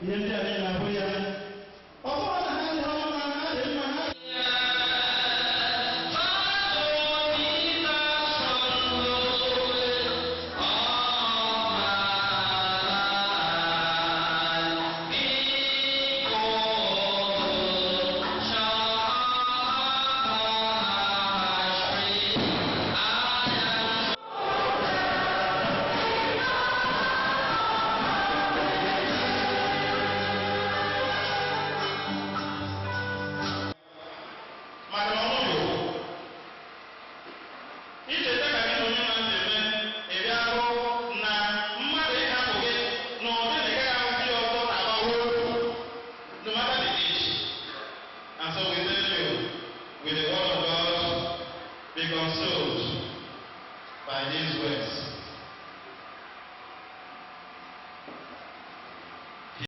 Ihe ndị a niile abụ ya. Ọ bụrụ na ha dị mma, ha dị mma, ha